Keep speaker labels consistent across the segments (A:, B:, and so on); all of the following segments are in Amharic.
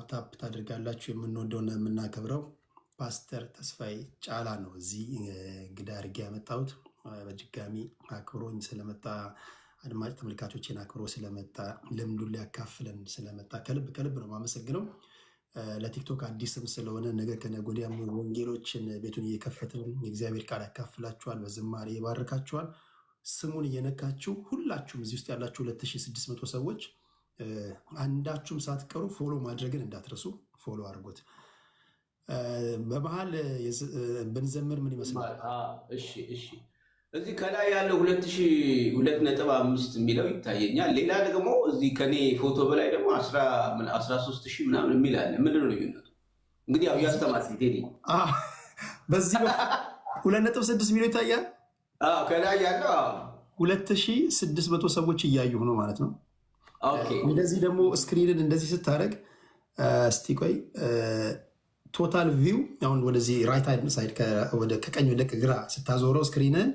A: tap ታደርጋላችሁ። የምንወደውና የምናከብረው ፓስተር ተስፋዬ ጫላ ነው እዚህ እንግዳ አድርጌ ያመጣሁት። በድጋሚ አክብሮኝ ስለመጣ፣ አድማጭ ተመልካቾችን አክብሮ ስለመጣ፣ ልምዱን ሊያካፍለን ስለመጣ ከልብ ከልብ ነው የማመሰግነው። ለቲክቶክ አዲስም ስለሆነ ነገ ከነገ ወዲያም ወንጌሎችን ቤቱን እየከፈተ የእግዚአብሔር ቃል ያካፍላችኋል፣ በዝማሬ ይባርካችኋል። ስሙን እየነካችሁ ሁላችሁም እዚህ ውስጥ ያላችሁ 2600 ሰዎች አንዳችሁም ሳትቀሩ follow ማድረግን እንዳትረሱ፣ follow አድርጉት። በመሀል ብንዘምር ምን ይመስላል?
B: እሺ፣ እዚህ ከላይ ያለው 2002.5 የሚለው ይታየኛል። ሌላ ደግሞ እዚህ ከኔ ፎቶ በላይ ደግሞ 13,000 ምናምን የሚል አለ። ምንድን ነው ልዩነቱ? እንግዲህ ያው እያስተማር ቴዲ።
A: በዚህ 2.6 የሚለው ይታያል።
B: ከላይ ያለው።
A: 2600 ሰዎች እያዩ ነው ማለት ነው። እንደዚህ ደግሞ screen ን እንደዚህ ስታደርግ፣ እስቲ ቆይ፣ total view አሁን ወደዚህ right side ከቀኝ ወደ ግራ ስታዞረው screen ን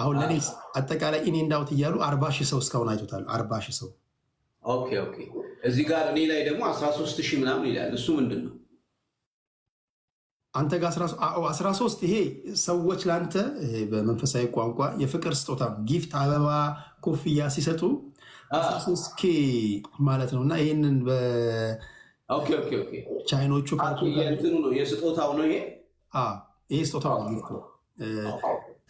A: አሁን ለእኔ አጠቃላይ in and out እያሉ 40,000 ሰው እስካሁን አይቶታል። 40,000 ሰው።
B: Okay። እዚህ ጋር እኔ ላይ ደግሞ 13,000 ምናምን ይላል። እሱ ምንድን ነው?
A: አንተ ጋር 13፣ ይሄ ሰዎች ለአንተ በመንፈሳዊ ቋንቋ የፍቅር ስጦታ gift፣ አበባ፣ ኮፍያ ሲሰጡ 13 K ማለት ነው። እና ይህንን በቻይኖቹ
B: እንትኑ ነው፣ የስጦታው ነው ይሄ።
A: ይሄ ስጦታው ነው፣ gift ነው።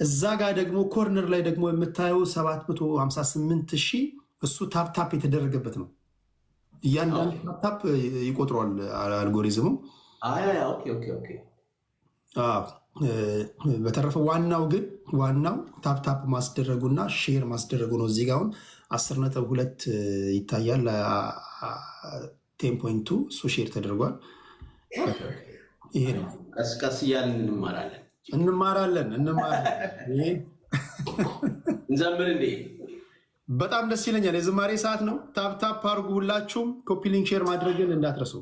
A: እዛ ጋር ደግሞ corner ላይ ደግሞ የምታየው 758 ሺህ እሱ tap tap የተደረገበት ነው። እያንዳንዱ tap tap ይቆጥረዋል አልጎሪዝሙ። በተረፈ ዋናው ግን ዋናው tap tap ማስደረጉና share ማስደረጉ ነው። እዚህ ጋ አሁን 10.2 ይታያል። 10.2 እሱ share ተደርጓል። ይሄ ነው።
B: ቀስ ቀስ እያልን እንማራለን።
A: እንማራለን እንማራለን።
B: እንዘምር እንዴ?
A: በጣም ደስ ይለኛል። የዝማሬ ሰዓት ነው። Tap tap አድርጉ ሁላችሁም። Copy link share ማድረግን እንዳትረሱ።